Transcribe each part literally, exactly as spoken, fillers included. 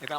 एकरा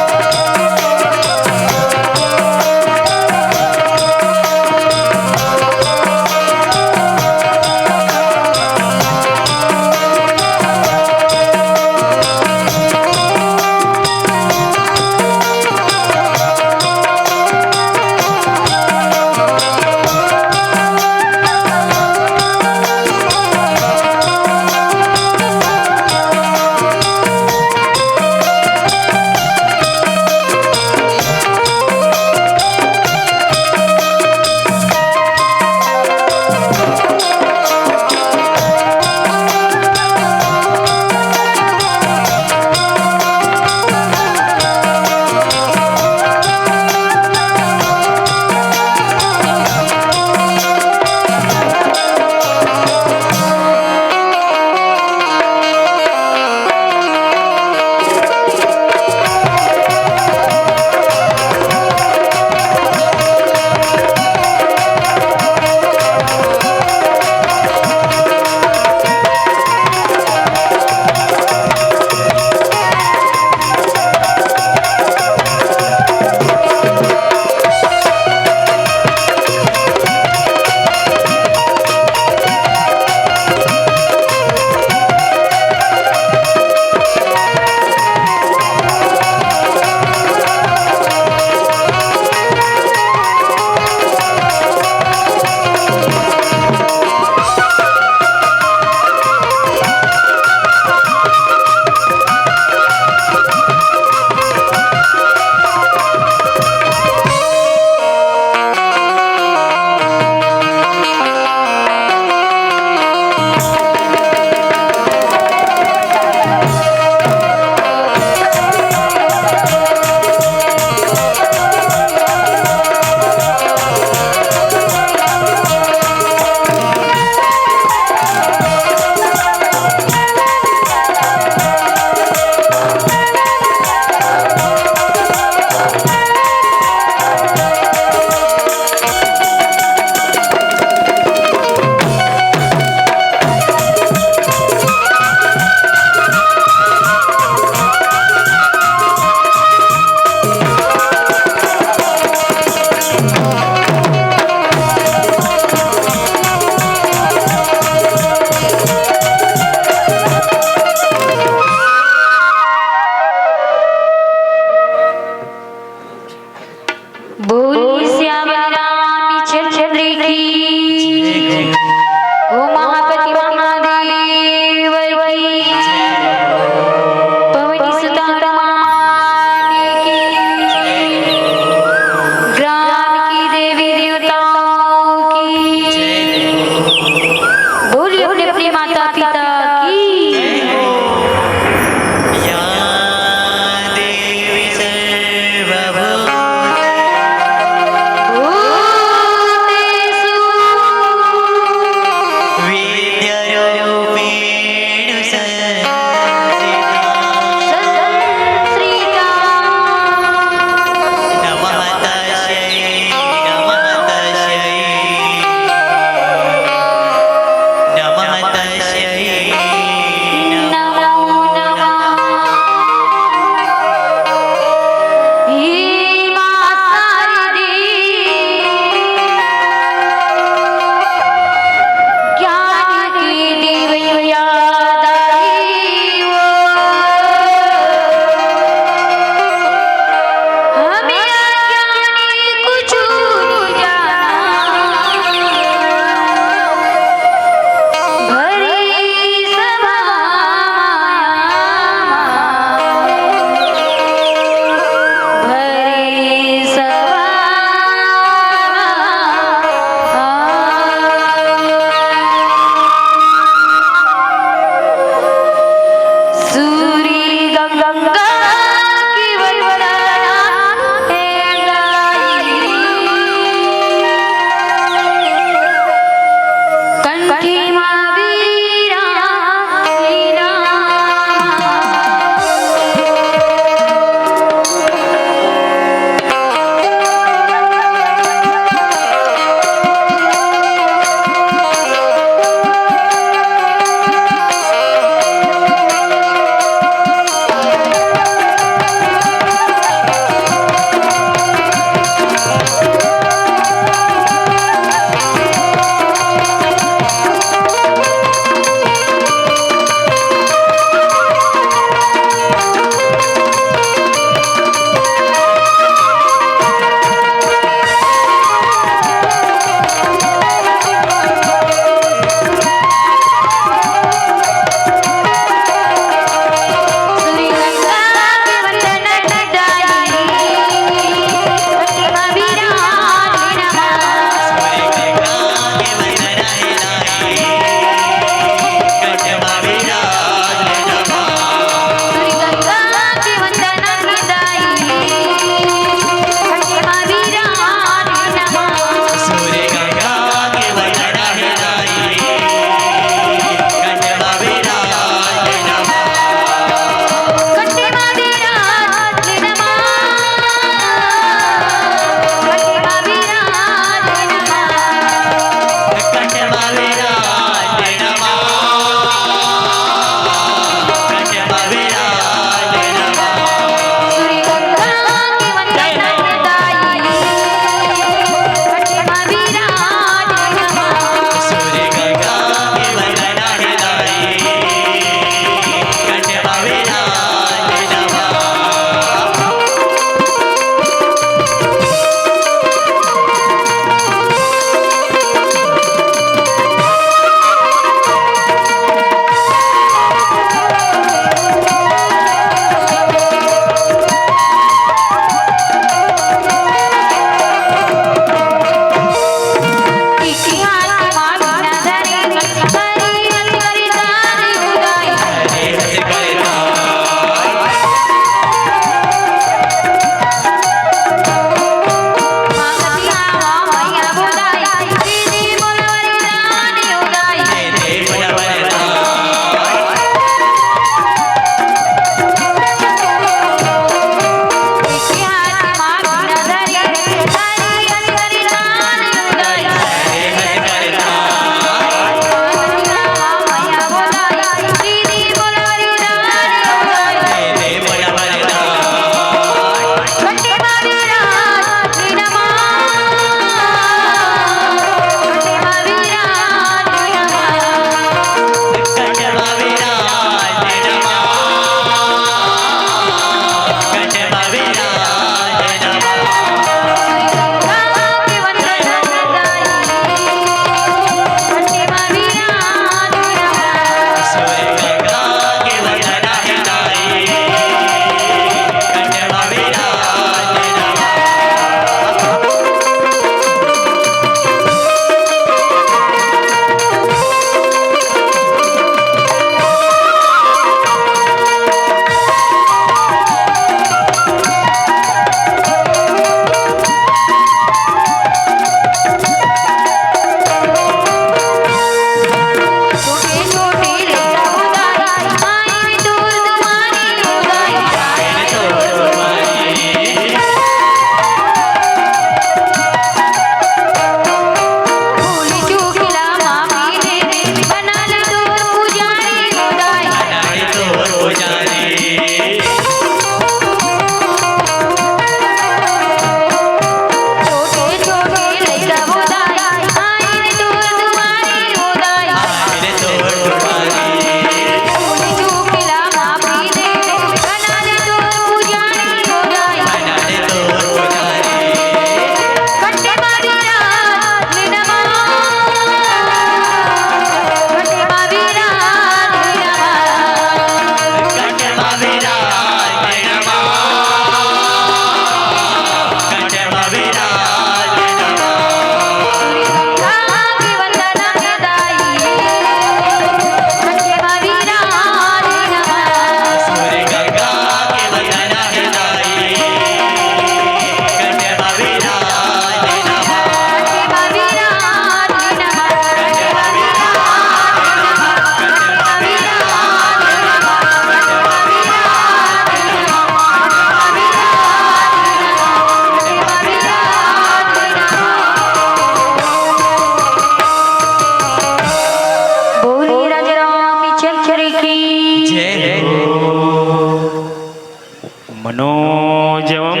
मनोजवं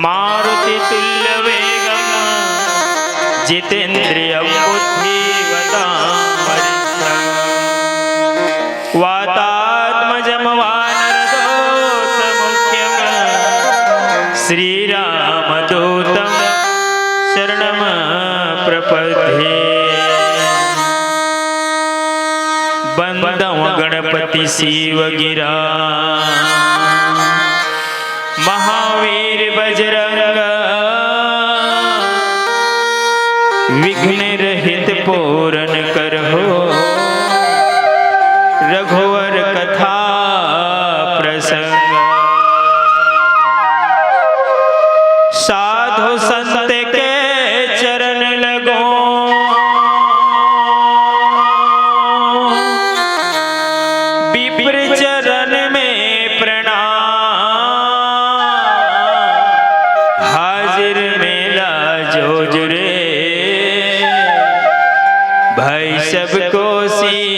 मारुतितुल्यवेगं जितेन्द्रियं बुद्धिमतां वरिष्ठं वातात्मजं वानरदूतमुख्यं श्रीरामदूतं शरणं प्रपद्ये। वन्दं गणपति शिव गिरा महावीर बजरंग विघ्न रहित पूरन करहु रघुवर कथा प्रसंग। साधु संत के चरण लगो विप्र चरण में प्रणाम। हाजिर मेला जोजुरे भाई सबको सीताराम।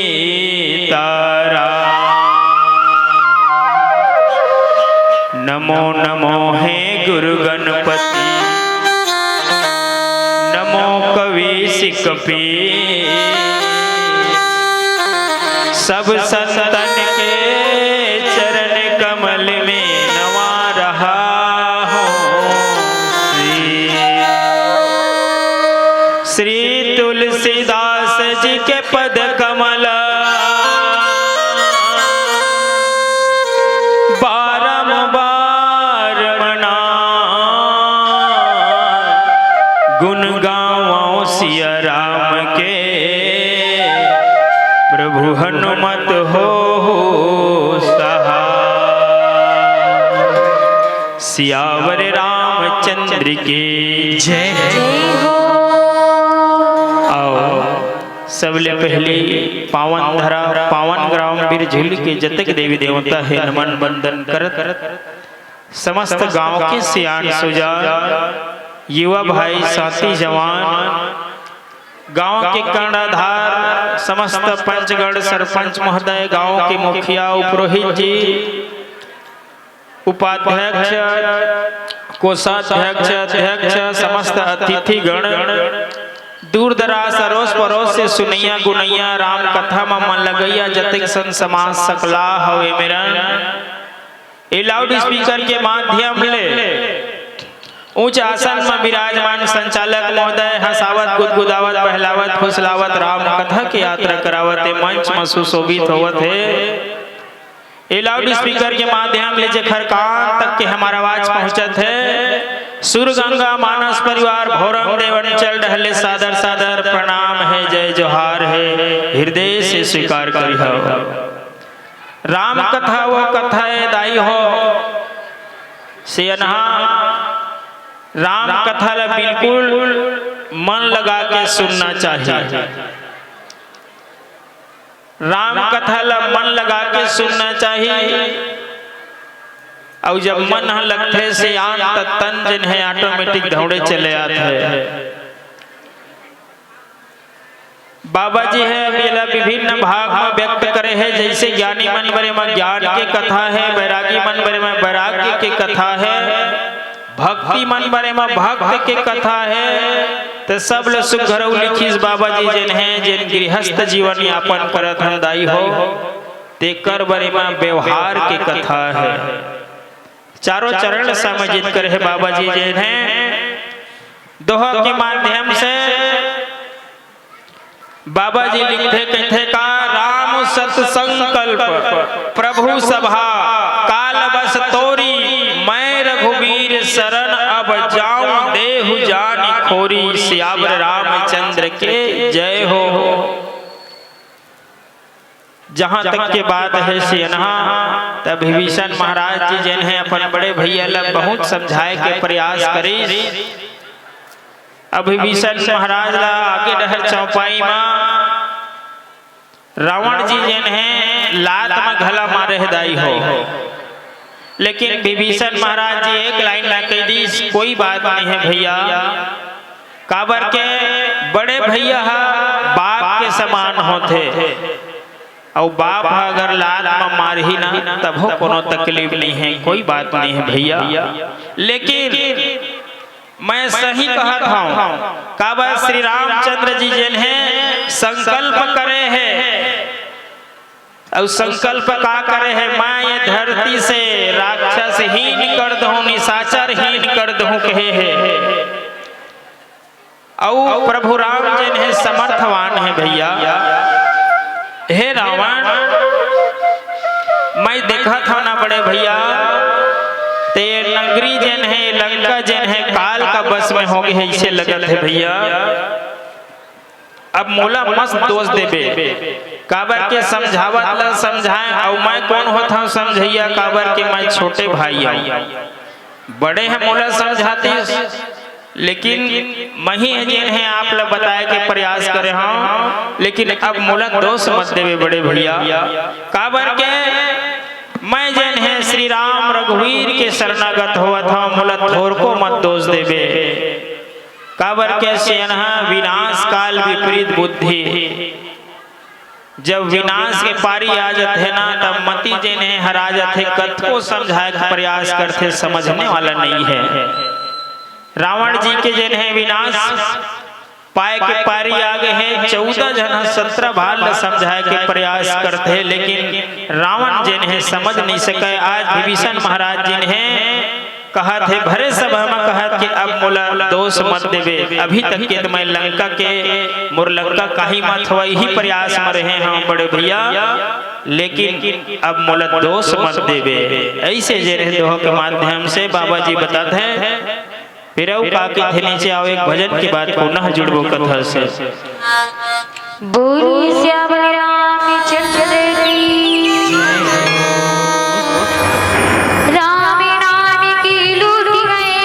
नमो नमो हे गुरु गणपति, नमो कवि सिकपी। सब संतन के चरण कमल में नवा रहा हूँ श्री। श्री तुलसीदास जी के पद कमल बारंबार मना। गुण गावो सिया राम के, प्रभु हनुमत हो सहाय। सियावर रामचंद्र के जय। जय हो। आओ, सबले पहले पावन धरा, पावन ग्राम बिरझुल के जतक देवी देवता हे, नमन वंदन करत समस्त गांव के सियान सुजान, युवा भाई, साथी, जवान, गांव के कर्णाधार, समस्त पंचगण, सरपंच महोदय, गांव के मुखिया, उपरोहित जी, उपाध्यक्ष, कोषाध्यक्ष, अध्यक्ष, समस्त अतिथिगण, दूर दराज, अरोस परोस से सुनैया गुनैया, राम कथा म मन लगैया, जतेक संत समाज सकला हवे मेरन, ए लाउड स्पीकर के माध्यम ले ऊंच आसन म विराजमान संचालक महोदय हंसावत, गुदगुदावत, बहलावत, फुसलावत राम कथा के यात्रा करावत ए मंच म सुशोभित होवत हे। ए लाउड स्पीकर के माध्यम ले जेखर कान तक के हमर आवाज पहुंचत हे, सुर गंगा मानस परिवार भोरम देव अंचल डहले सादर सादर प्रणाम हे, जय जोहार हे, हृदय से स्वीकार करिहव। राम कथा वो कथा ए दाई हो, सियनहा राम कथा ला बिल्कुल मन लगा के सुनना चाहिए। राम कथा ला मन लगा के सुनना चाहिए। अउ जब मन ह लगथे सियान, त तन जेन हे ऑटोमेटिक दौड़े चले आथे। बाबा जी हे अब एला विभिन्न भाग म व्यक्त करे हे, जैसे ज्ञानी मन बरे म ज्ञान के कथा हे, बैरागी मन बरे म बैराग्य के कथा हे, भक्ति मन बरे म भक्त के कथा हे। त सब ल सुघरऊ लिखिस बाबा जी जेन हे, जेन गृहस्थ जीवन यापन करत हन दाई हो, तेकर बरे म व्यवहार के कथा हे। चारों चरण समझित करे हे बाबा जी जेन हे, दोहा के माध्यम से बाबा जी लिखथे, कथे का, राम सत संकल्प प्रभु सभा, काल बस तोरी मैं रघुवीर शरण, अब जाऊं देहु जानि खोरी। सियावर रामचंद्र के जय हो। जहां तक के बात हे सियनहा, त विभीषण महाराज जी जेन हे अपन बड़े भैया ला बहुत समझाए के प्रयास करिस। अब विभीषण महाराज ला आगे डहर चौपाई म रावण जी जेन हे लात म घला मारे हे दाई हो, लेकिन विभीषण महाराज जी एक लाइन ला कह दीस, कोई बात नहीं है भैया, काबर के बड़े भैया ह बाप के समान होथे। अउ बाप ह अगर लात म मारही ना, तभो कोनो तकलीफ नहीं है, कोई बात नहीं है भैया। लेकिन मैं सही कहत हूँ, काबर श्री रामचंद्र जी जेन है संकल्प करे है, अउ संकल्प का करे है, मैं ये धरती से राक्षस हीन कर दूँ, निशाचर हीन कर दूँ कहे है। अउ प्रभु राम जेन हे समर्थवान हे भैया। हे रावण, मैं देखत हव ना बड़े भैया, ते नगरी जेन हे, लंका जेन हे, काल का बस में हो गे हे, अइसे लगत हे भैया। अब मोला मत दोष देबे, काबर के समझावत ला समझाए, अउ मैं कोन होत हव समझइया, काबर के मैं छोटे भाई हव। बड़े ह मोला समझातिस, लेकिन मही ह जेन हे आप ला बताए के प्रयास करे हव, लेकिन अब मोला दोष मत देवे बड़े भैया, काबर के मैं जेन हे श्री राम रघुवीर के शरणागत होवत हव, मोला थोरको मत दोष देवे, काबर के सेनहा विनाश काल विपरीत बुद्धि। जब विनाश के पारी आ जाथे ना, तब मति जेन हे हरा जाथे, कतको समझाए के प्रयास करथे, समझने वाला नहीं है। रावण जी के जेन हे विनाश पाए के पारी आ गे हे, चौदह झन ह सत्रह बार ल समझाए के प्रयास करथे, लेकिन रावण जेन हे समझ नहीं सके। आज विभीषण महाराज जेन हे कहत हे, भरे सभा म कहत के अब मोला दोष मत देवे, अभी तक के त मैं लंका के, मोर लंका काही मत होवय, इही प्रयास म रहे हव बड़े भैया, लेकिन अब मोला दोष मत देवे। अइसे जेन हे दोहा के माध्यम से बाबा जी बतात हे। फिर अउ का कथे, नीचे आओ, एक भजन के बाद पुनः जुड़बो कथा से। बोलो श्याम रामचंद्र की। राम नाम की लूटी है,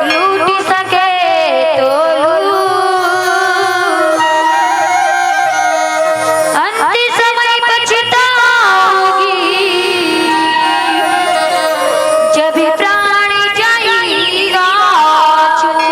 लूटी सके तो लूट। अंत समय पछताओगी, जब प्राण जाएगा छूट।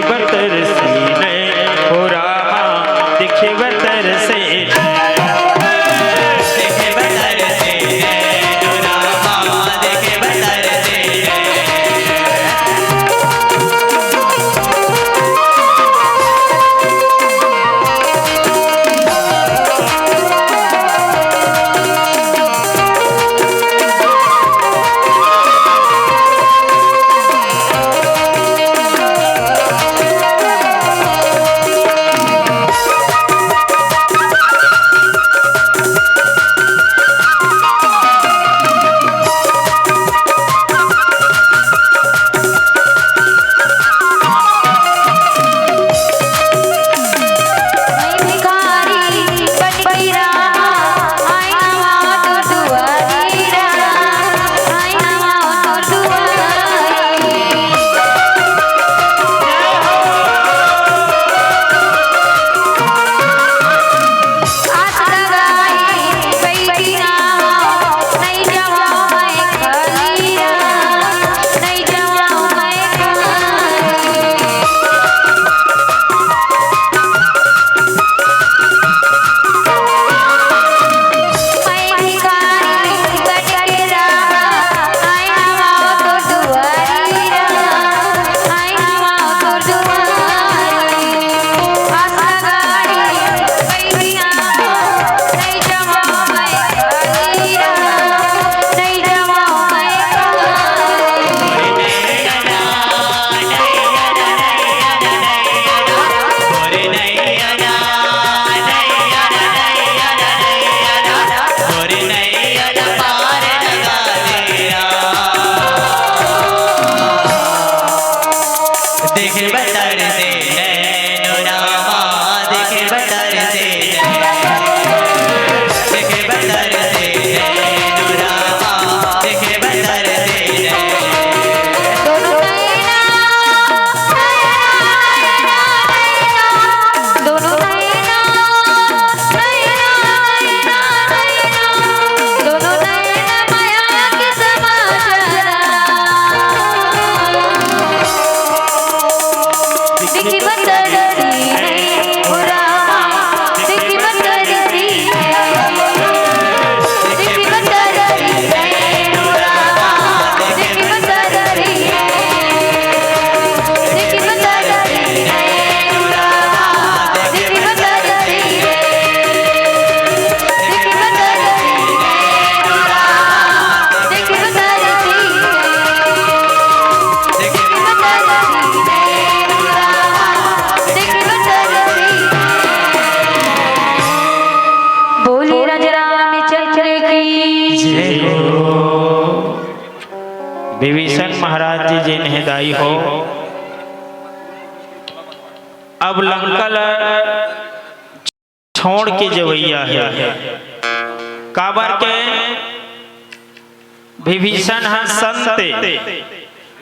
बतर से नैन हो रामा, देखे बतर से नैन। देखे बतर से नैन हो रामा, देखे बतर से नैन। देखे बतर से नैन रामा, देखे बतर से नैन। देखे बतर से नैन रामा, देखे बतर से नैन। दोनों नैना, नैना, नैना, नैना, दोनों नैना, नैना, नैना, नैना, दोनों नैना माया के समाचार। देखी बतर सी नैन हो रामा, देखी बतर सी नैन। देखी बतर सी नैन हो रामा, देखी बतर सी नैन। देखी बतर सी नैन हो रामा, देखी बतर सी नैन। देखी बतर सी नैन हो रामा, देखी बतर सी नैन। बोलिए राजा रामचंद्र की जय हो। विभीषण महाराज जी जेन हे दाई हो, अब लंका ल छोड़ के जवैया हे। काबर के विभीषण ह संत ए,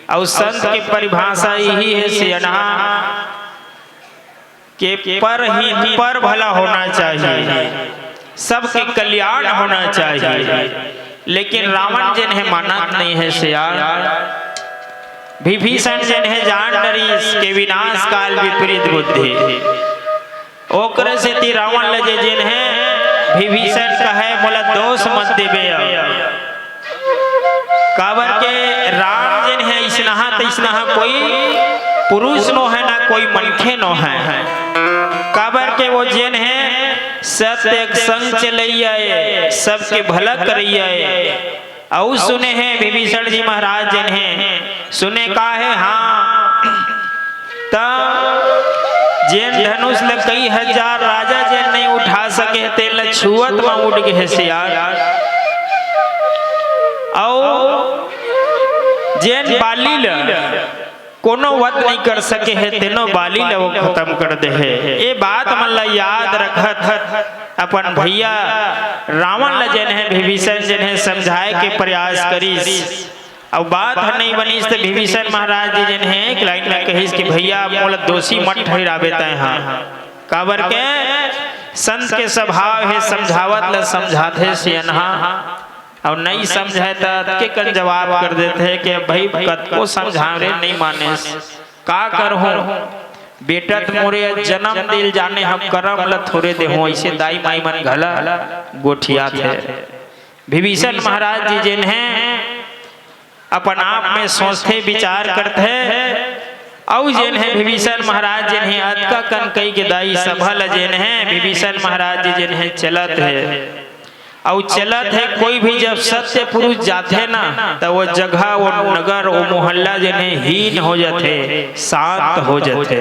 अउ संत के परिभाषा इही हे, सियनहा के पर ही पर भला होना चाहिए, सबके कल्याण होना चाहिए। लेकिन रावण जेन हे मानत नहीं हे सियान। विभीषण जेन हे जान डरिस के विनाश काल विपरीत बुद्धि। ओकरे सेती रावण ल जे जेन हे विभीषण कहे, "मोला दोष मत देबे।" काबर के राम जेन हे अइसनहा तइसनहा कोई पुरुष नो हे, ना कोई मनखे नो हे। काबर के वो जेन हे सत्य संग चलैया ए, सबके भला करैया ए। अउ सुने हे विभीषण जी महाराज जेन हे, सुने का हे, हाँ, त जेन धनुष ल कई हजार राजा जेन नइ उठा सके, तेन ल छुवत म उठ गे हे सियान। अउ जेन बाली ल कोनो वध नइ कर सके हे, तेनो बाली ल वो खतम कर दे हे। ए बात मन ल याद रखत अपन भैया रावण ल जेन हे विभीषण जेन हे समझाए के प्रयास करिस। अउ बात ह नइ बनिस त विभीषण महाराज जी जेन हे एक लाइन में कहिस कि भैया मोला दोषी मत ठहराबे तैं हा। काबर के संत के स्वभाव हे समझावत ल समझाथे सियनहा। अउ नइ समझे त अतके कन जवाब कर देथे कि भाई कतको समझाव रे नइ मानेस। का करहूं, बेटा त मोरे जनम दिल जाने, हम करम ल थोरे देहूं, अइसे दाई माई मन घला गोठियाथे। विभीषण महाराज जी जेन हे अपन आप में सोचथे, विचार करथे, अउ जेन हे विभीषण महाराज जेन हे अतका कन कई के दाई सभा ल जेन हे विभीषण महाराज जी जेन हे चलत हे। अउ चलत हे, कोई भी जब सत्य पुरुष जाथे ना, त वो जगह, वो नगर, वो मोहल्ला जेन हे हीन हो जाथे, शांत हो जाथे।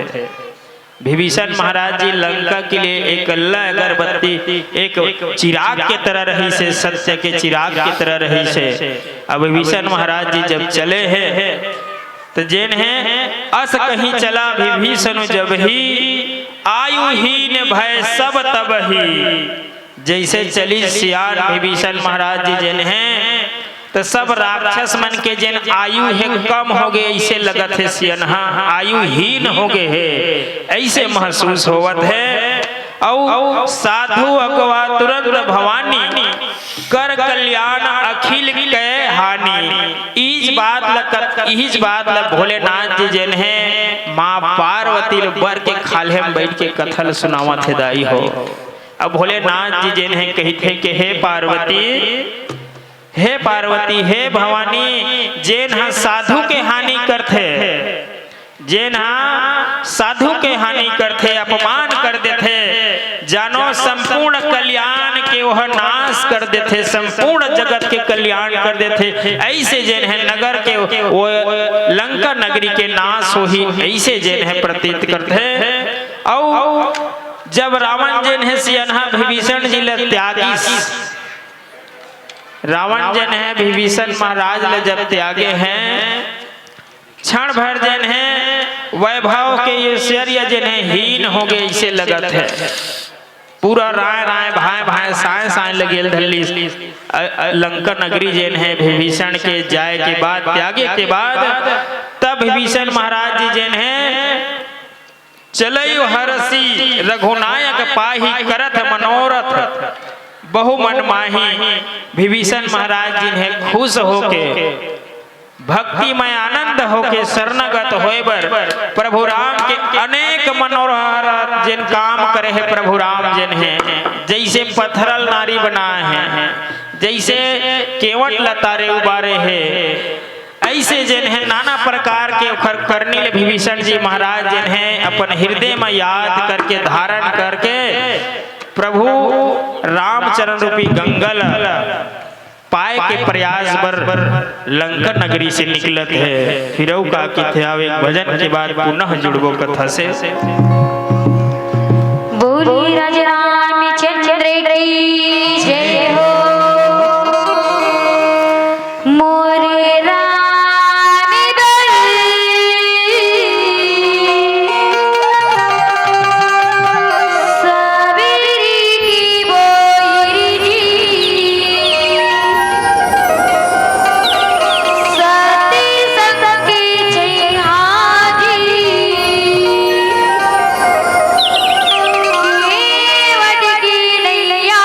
विभीषण महाराज जी लंका के लिए एक अल्ला अगरबत्ती, एक चिराग के तरह रहिस हे, सत्य के चिराग के तरह रहिस हे। अब विभीषण महाराज जी जब चले हे, त जेन हे अस कहीं चला विभीषण जब ही, आयु हीन भय सब तब ही। जइसे चलिस सियान विभीषण महाराज जी जेन हे, त सब राक्षस मन के जेन आयु हे कम हो गे, अइसे लगत हे सियनहा आयु हीन हो गे हे, अइसे महसूस होवत हे। अउ साधु अगवा तुरंत भवानी, कर कल्याण अखिल कै हानि। इहीच बात ल कत-, इहीच बात ल भोलेनाथ जी जेन हे माँ पार्वती ल बर के खाल्हे म बइठ के कथा ल सुनावत हे दाई हो। अब भोलेनाथ जी जेन हे कहिथे के हे पार्वती, हे पार्वती, हे भवानी, जेन ह साधु के हानि करथे, जेन ह साधु के हानि करथे, अपमान कर देथे, जानो संपूर्ण कल्याण के ओह नाश कर देथे, संपूर्ण जगत के कल्याण कर देथे। अइसे जेन हे नगर के, वो लंका नगरी के नाश होही, अइसे जेन हे प्रतीत करथे। अउ जब रावण जेन हे सियनहा विभीषण जी ल त्यागिस, रावण जेन हे विभीषण महाराज ल जब त्यागे हे, क्षण भर जेन हे वैभव के ऐश्वर्य जेन हे हीन हो गे, अइसे लगत हे। पूरा राय राय, भाय भाय, साय साय ल गेल धर लिस। अ, अ, लंका नगरी जेन हे विभीषण के जाय के बाद, त्यागे के बाद, तब विभीषण महाराज जी जेन हे चलयु हरषि रघुनायक पाहि करत मनोरथ बहु मन माही। विभीषण महाराज जी हे खुश होके, भक्तिमय आनंद होके शरणागत होय बर प्रभु राम के अनेक मनोहर जेन काम करे हे प्रभु राम जेन हे, जइसे पथरा ल नारी बनाए हे, जइसे केवट ल तारे उबारे हे, अइसे जेन हे नाना प्रकार के ओखर करनी ल विभीषण जी महाराज जेन हे अपन हृदय म याद करके, धारण करके प्रभु रामचरण रूपी गंगा ल पाए के प्रयास बर लंका नगरी से निकलत हे। फिर अउ का कथे, आव एक भजन के बाद पुनः जुड़बो कथा से। बोलिए राजा रामचंद्र की जय हो। मोरे राम दल सवेरी की बोरी जी, सती संग की चिन्हारी। केवट की नैया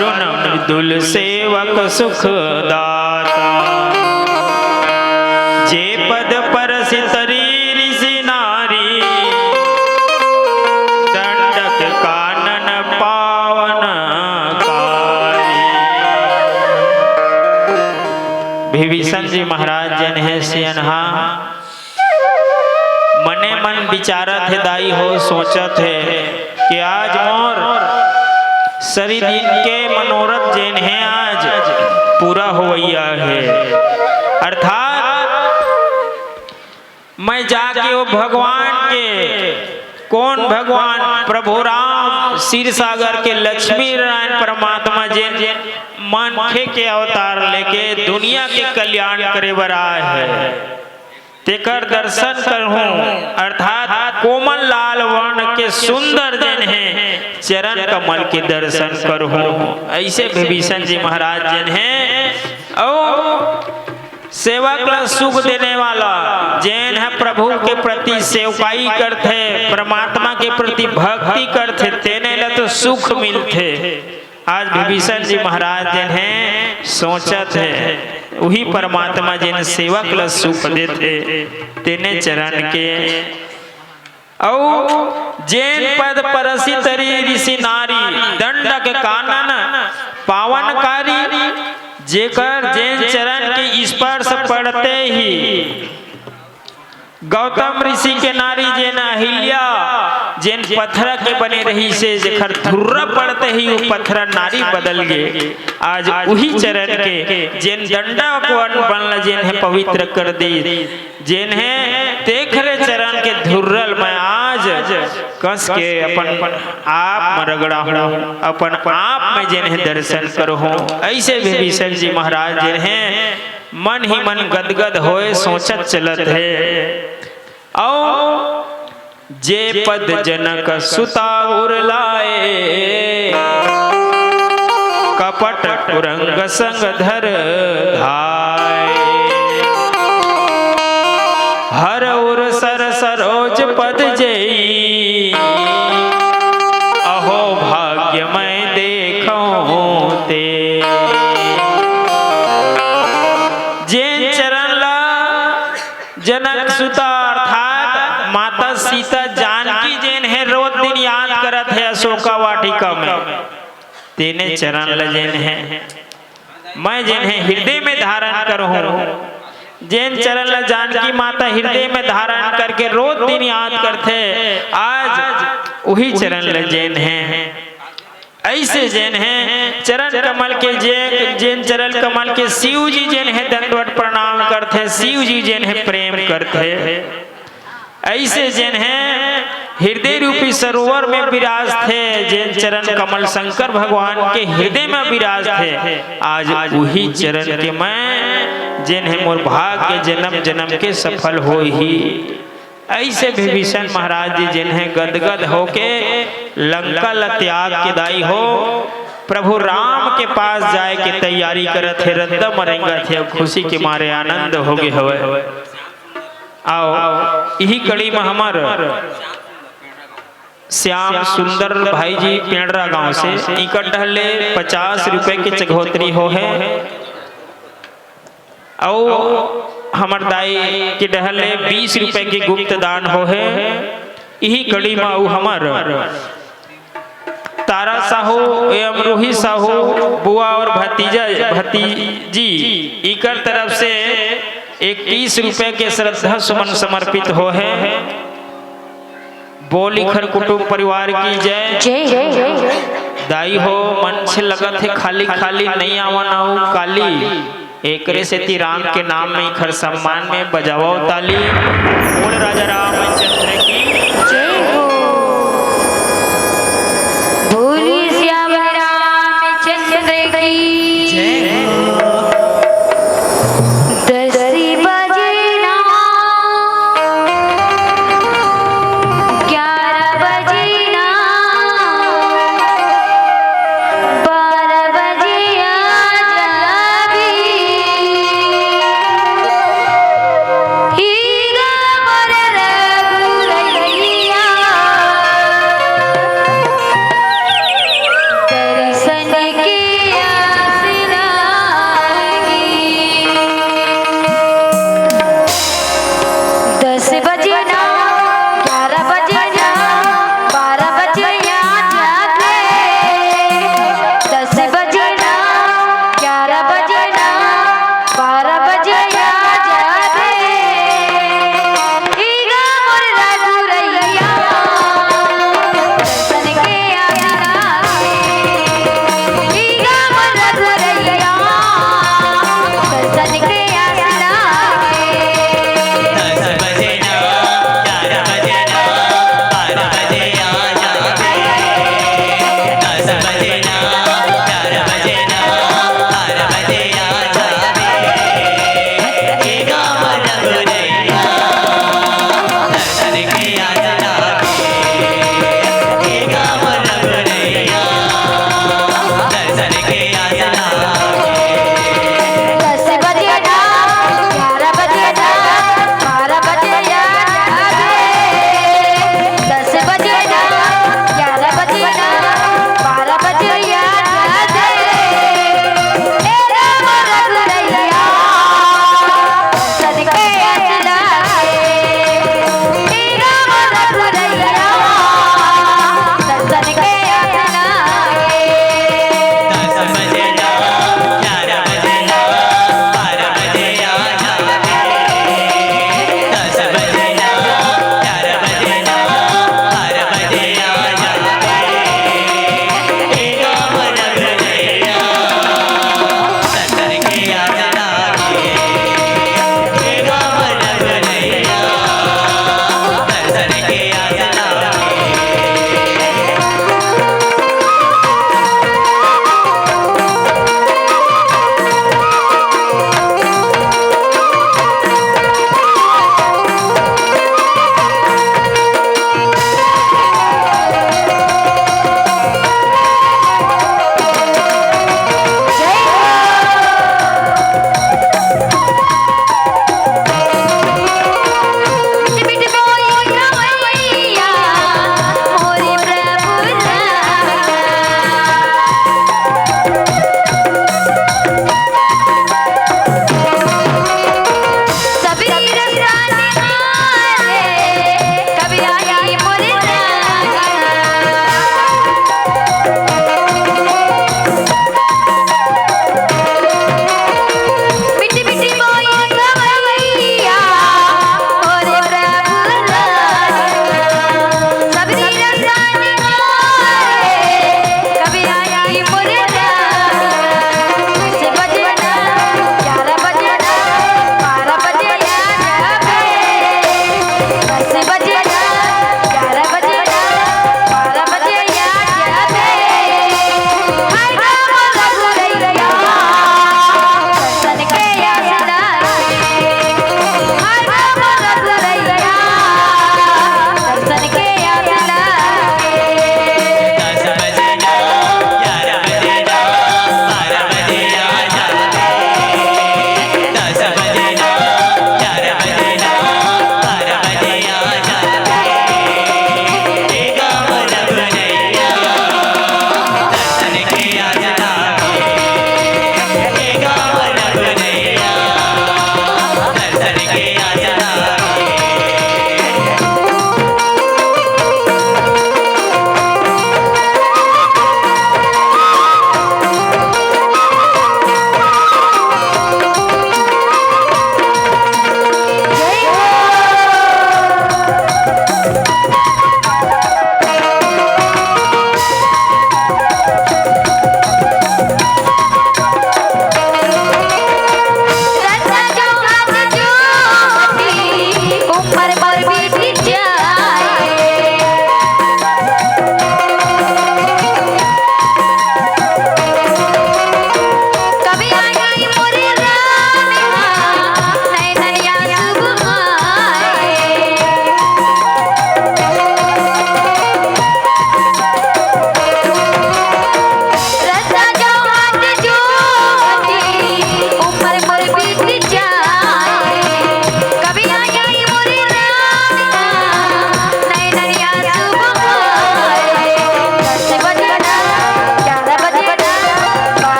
करुण मृदुल सेवक सुखदाता। जे पद परसि तरी ऋषि नारी, दंडक कानन पावन कारी। विभीषण जी महाराज जेन हे सियनहा, मने मन विचारत हे दाई हो, सोचत हे कि आज मोर सरी दिन के मनोरथ जेन हे आज पूरा होवइया हे। अर्थात मैं जाके वो भगवान के, कौन भगवान? प्रभु राम, क्षीर सागर के लक्ष्मी नारायण परमात्मा जेन मनखे के अवतार लेके दुनिया के कल्याण करे बर आए हे, तेकर दर्शन करहूं, अर्थात कोमल लाल वर्ण के सुंदर जेन हे चरण कमल के दर्शन करहूं। ऐसे विभीषण जी महाराज जेन हे, अउ सेवक ला सुख देने वाला, जेन ह प्रभु के प्रति सेवकाई करथे, परमात्मा के प्रति भक्ति करथे, तेने ला तो सुख मिलथे। आज विभीषण जी महाराज जेन हे सोचत हे, उही परमात्मा जेन सेवक ला सुख देथे, तेने चरण के। अउ जेन पद परसि तरी ऋषि नारी, दंडक कानन पावन कारी। जेकर जेन चरण के स्पर्श पड़ते ही गौतम ऋषि के नारी जेन अहिल्या, जेन पथरा के बने रहिसे, जेकर धुर्रा पड़ते ही वो पथरा नारी बदल गे। आज उही चरण के जेन दंडक वन बन ल जेन हे पवित्र कर दे, जेन हे तेखरे चरण के धुर्रल मैं आज कस के अपन आप म रगड़ा हूं, अपन आप में जेन हे दर्शन करहूं। ऐसे विभीषण जी महाराज जेन हे मन ही मन गदगद होए सोचत चलत हे। अउ जे पद जनक सुता उर लाए, कपट कुरंग संग धर धाए। हर उर सर सरोज पद जेई, अहो भाग्य मैं देखौं ते। जेन चरण ला जनक सुता अर्थात माता सीता जानकी जेन हे रोज दिन याद करत हे अशोका वाटिका में, तेने चरण ल जेन हे मैं जेन हे हृदय में धारण करहूं। जेन चरण ल जानकी माता हृदय में धारण करके रोज दिन याद करथे, आज उही चरण ल जेन हे ऐसे जेन हे चरण कमल के जे, जेन चरण कमल के शिव जी जेन हे दंडवत प्रणाम करथे, शिव जी जेन हे प्रेम करथे। ऐसे जेन हे हृदय रूपी सरोवर में विराजथे, जेन चरण कमल शंकर भगवान के हृदय में विराजथे, आज उही चरण के मैं जेन हे मोर भाग्य जन्म जन्म के सफल होही। ऐसे विभीषण महाराज जी जेन हे गदगद होके लंका ल त्याग के दाई हो, प्रभु राम के पास जाए के तैयारी करत हे, रद्दा म रेंगत हे, खुशी के मारे आनंद हो गे हवय। आओ, इही कड़ी म हमर श्याम सुंदर भाई जी पेंडरा गांव से, इकर डहर ले पचास रुपए के चघोतरी हो हे। अउ हमर दाई के डहर ले बीस रुपए के गुप्त दान हो हे। इही कड़ी म अउ हमर तारा साहू एवं रूही साहू बुआ और भतीजा, भतीजी, इकर तरफ से इक्कीस रुपए के श्रद्धा सुमन समर्पित हो हे। बोली खर कुटुंब परिवार की जय। जय। दाई हो, मन से लगत हे खाली खाली नइ आवन अउ काली। एकरे सेती राम के नाम में इखर सम्मान में बजावव ताली। बोल राजा रामचंद्र की जय हो। बोली श्याम रामचंद्र की जय हो। दस बजे ना, ग्यारह बजे ना, बारह बजे आ जाबी। हीरा मोर रघुनाथ।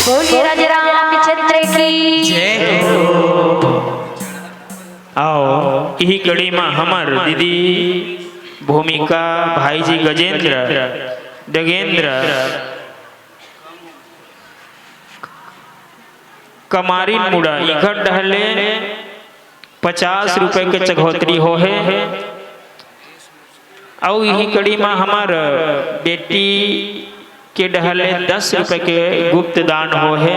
बोलिए राजा रामचंद्र की। आओ, इही कड़ी म हमर दीदी भूमिका, भाई जी गजेंद्र, डगेंद्र, कमारिन मुड़ा, इखर डहर ले पचास रुपए के चघौतरी होहे। अउ इही कड़ी म हमर बेटी के डहर ले दस रुपए के गुप्त दान होहे।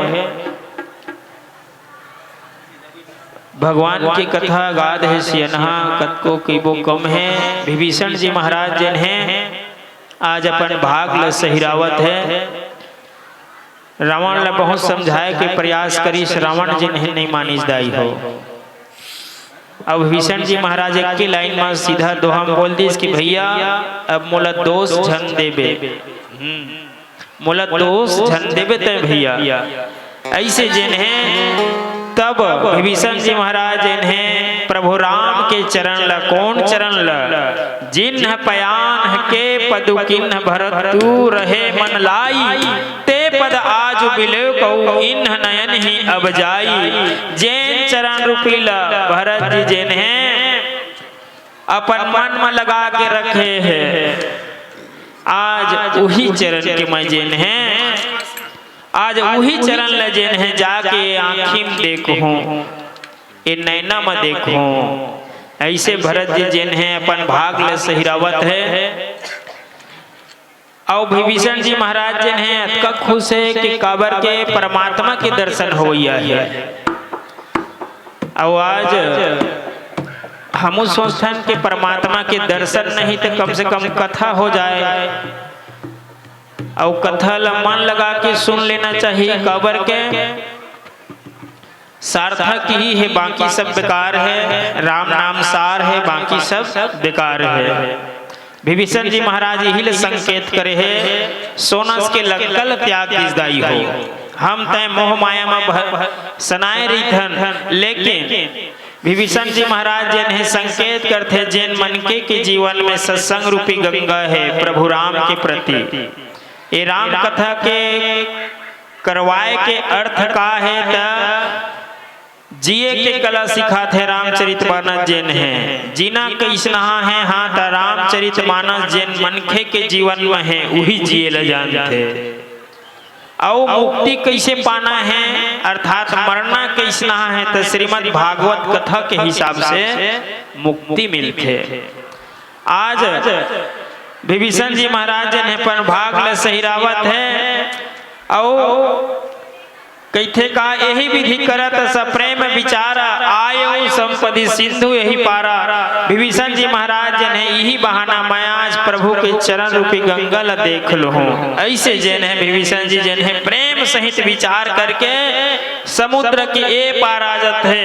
भगवान के कथा गाद हे सियनहा, कतको कहिबो कम हे। विभीषण जी महाराज जेन हे, आज अपन भाग ल सहिरावत हे। रावण ल बहुत समझाए के प्रयास करिस, रावण जेन हे नइ मानिस दाई हो। अब विभीषण जी महाराज एक के लाइन म सीधा दोहा म बोल दिस कि भैया, अब मोला दोष झन देबे, हम्म, मोला दोष झन देबे तैं भैया। अइसे जेन हे, तब विभीषण जी महाराज जेन हे, प्रभु राम के चरण ल, कोन चरण ल? जिन्ह पयान्ह के पदु कीन्ह भरतु रहे मन लाइ, ते पद आजु बिलोकउ इन्ह नयन ही अब जाइ। जेन चरण रूपी ल भरत जी जेन हे अपन मन म लगा के रखे हे, आज उही चरण के मैं जेन हे, आज उही चरण ल जेन हे जाके आँखी म देखहूँ, ए नैना म देखहूँ। अइसे भरत जी जेन हे अपन भाग ल सहिरावत हे। अउ विभीषण जी महाराज जेन हे अतका खुश हे कि काबर के परमात्मा के दर्शन होवइया हे। अउ आज हमू सोचथन कि परमात्मा के दर्शन नहीं त कम से कम कथा हो जाए। अउ कथा ल मन लगा के सुन लेना चाहिए, काबर के सार्थक ही हे, बाकी सब बेकार हे। राम नाम सार हे, बाकी सब बेकार हे। विभीषण जी महाराज इही ल संकेत करे हे, सोनस के लंका ल त्याग दिस दाई हो। हम तैं मोह माया म भ-, सनाए रहिथन, लेकिन विभीषण जी महाराज जेन हे संकेत करथे, जेन मनखे के जीवन में सत्संग रूपी गंगा हे प्रभु राम के प्रति। ए राम कथा के करवाए के अर्थ का हे त जिए के कला सिखाथे रामचरित मानस जेन हे। जीना कइसनहा हे, हाँ, त रामचरित मानस जेन मनखे के जीवन म हे, उही जिए ल जानथे। अउ मुक्ति कइसे पाना हे, अर्थात मरना कइसनहा हे, त श्रीमद् भागवत कथा के हिसाब से मुक्ति मिलथे। आज विभीषण जी महाराज जेन हे अपन भाग ल सहिरावत हे, अउ कहिथे का, एही विधि करत सप्रेम विचार, आयउ संपदि सिंधु एही पारा। विभीषण जी महाराज जेन हे इही बहाना मैं आज प्रभु के चरण रूपी गंगा ल देख लुहूं। अइसे जेन हे विभीषण जी जेन हे प्रेम सहित विचार करके समुद्र के ए पार आ जाथे।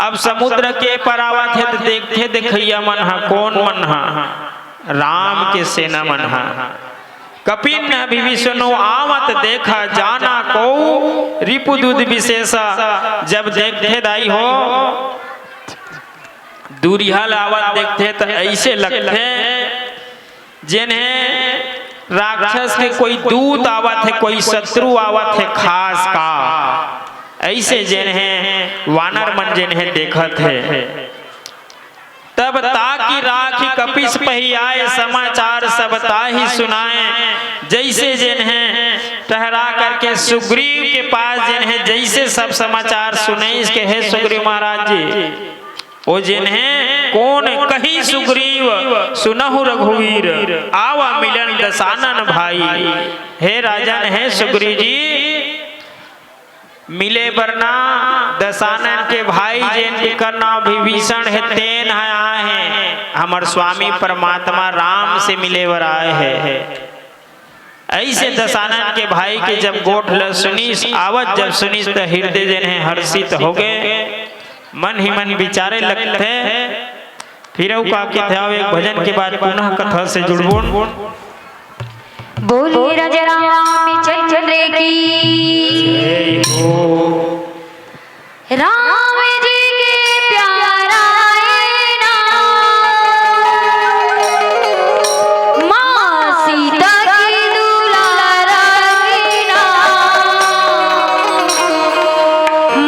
अब समुद्र के पार आवत हे त देखथे देखइया मन ह, कोन मन ह? राम के सेना मन ह। कपिन विभीषणो आवत देखा, जाना कोउ रिपु दुध विशेषा। जब देखथे दाई हो, दूरिहा ल आवत देखथे त अइसे लगथे जेन हे राक्षस के कोई दूत आवत हे, कोई शत्रु आवत हे खास का, अइसे जेन हे वानर मन जेन हे देखत हे। तब ताकि राखि कपिस पहियाए, समाचार सब ताहि सुनाए। जइसे जेन हे टहरा करके सुग्रीव के पास जेन हे जइसे सब समाचार सुनइस के, हे सुग्रीव महाराज जी, ओ जेन हे कोन कही सुग्रीव सुनहु रघुवीर, आवा मिलन दसानन भाई। हे राजन, हे सुग्रीव जी, मिले बर ना दसानन के भाई जेन के नाम विभीषण हे, तेन ह आए हे। हमर स्वामी परमात्मा राम से मिले बर आए हे। ऐसे दशानन के भाई के जब गोठ ल सुनिस, आवत जब सुनिस, त हृदय जने हर्षित होगे। मन ही मन विचारे लगथे। फिर अउ का कथे, आओ एक भजन के बाद पुनः कथा से जुड़बोन। बोले राजा रामचंद्र की। राम जी के प्यारा है ना, माँ सीता की दुलारा है ना,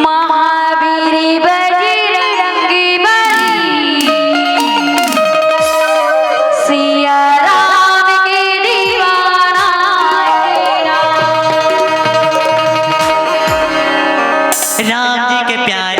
महावीर बजरंग बली, सिया राम के दीवाना है ना। राम जी के प्यारे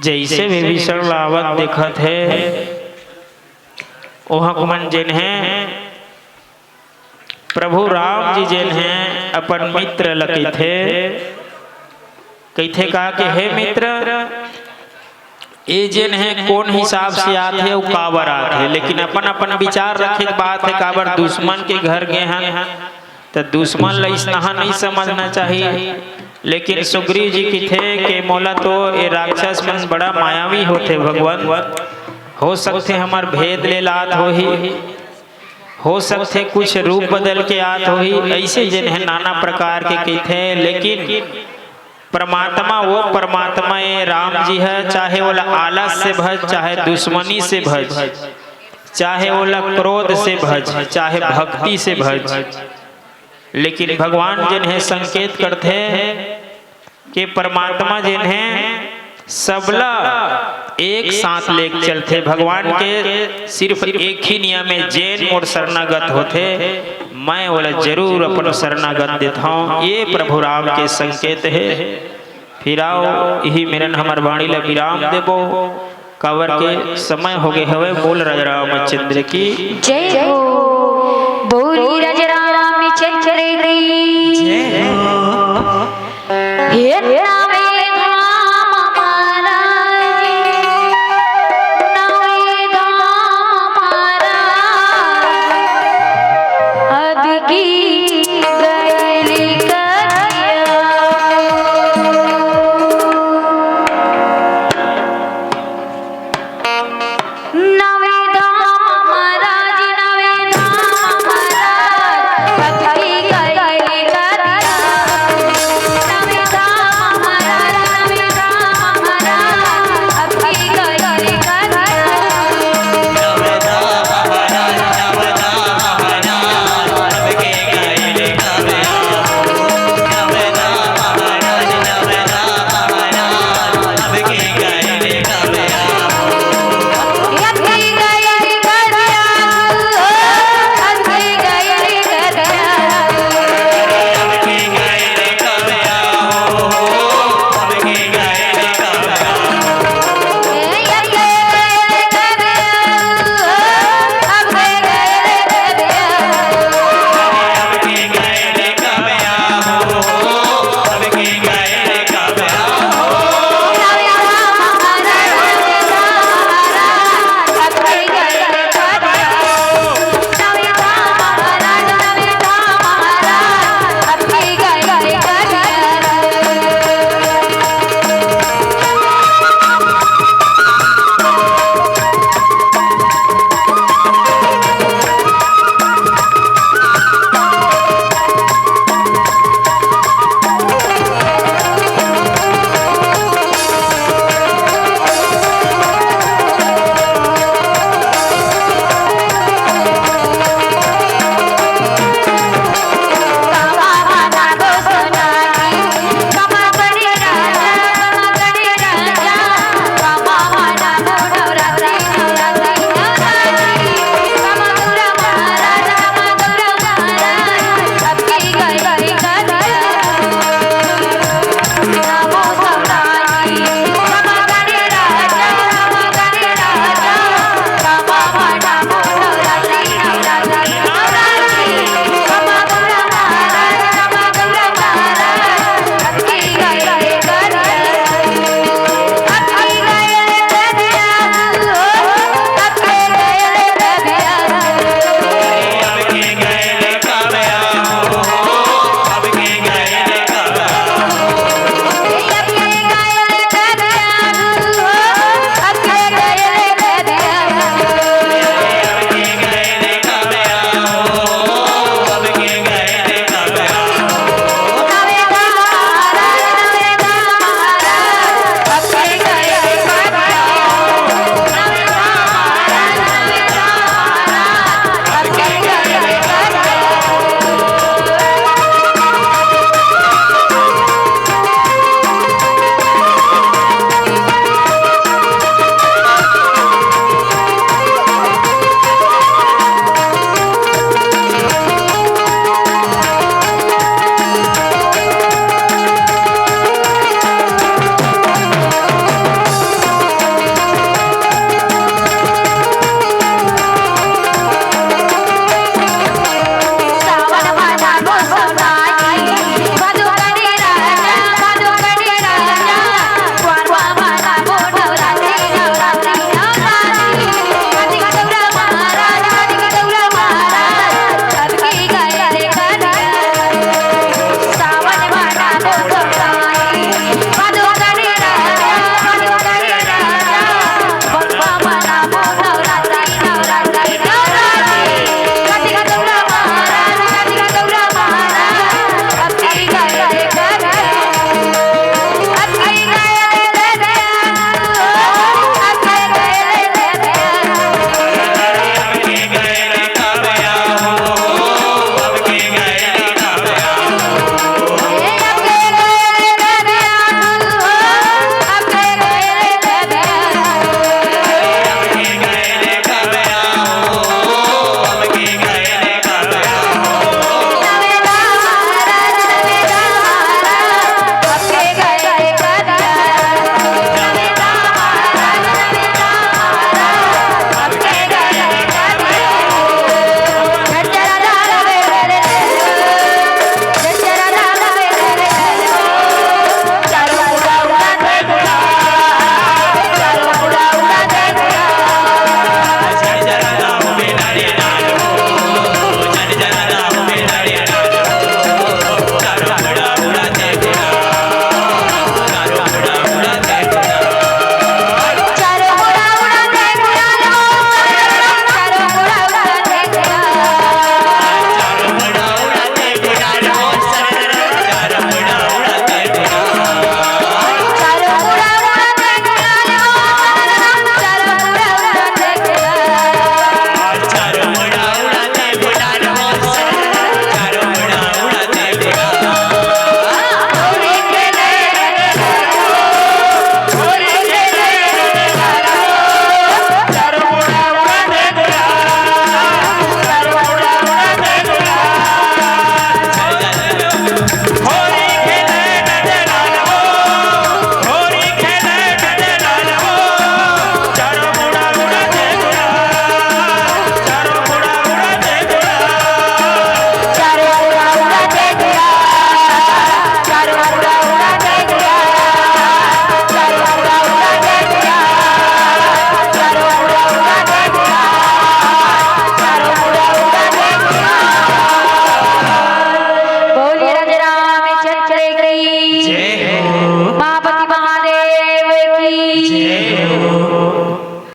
जइसे विभीषण ला आवत देखत हे, ओहक मन जेन हे, प्रभु राम जी जेन हे, अपन मित्र ल कहिथे, कहिथे का के, "हे मित्र, ए जेन हे, कोन हिसाब से आत हे अउ काबर आत हे?" लेकिन अपन अपन विचार रखे के बात हे, काबर दुश्मन के घर गे हन, त दुश्मन ल इसनहा नहीं समझना चाहिए। लेकिन सुग्रीव जी किथे के मोला तो ए राक्षस मन बड़ा मायावी होथे भगवान, हो सकथे हमर भेद ले लात होही, हो सकथे कुछ रूप बदल के आत होही, ऐसे जेन हे नाना प्रकार के किथे। लेकिन परमात्मा वो परमात्मा ए राम जी ह, चाहे ओला आलस से भज, चाहे दुश्मनी से भज, चाहे ओला क्रोध से भज, चाहे भक्ति से भज, लेकिन भगवान जेन हे संकेत करथे के परमात्मा जेन हे सबला एक साथ लेके चलथे। भगवान के सिर्फ एक ही नियम हे, जेन मोर शरणागत होथे, मैं ओला जरूर अपन शरणागत देथौं। ये प्रभु राम के संकेत हे। फिर आओ, इही मेरन हमर वाणी ला विराम देबो, काबर के समय हो गए हवे। बोल राजा रामचंद्र की जय हो। बोली राजा रामचंद्र की जय हो। हे नवे धाम महाराज, नवे धाम महाराज, अद की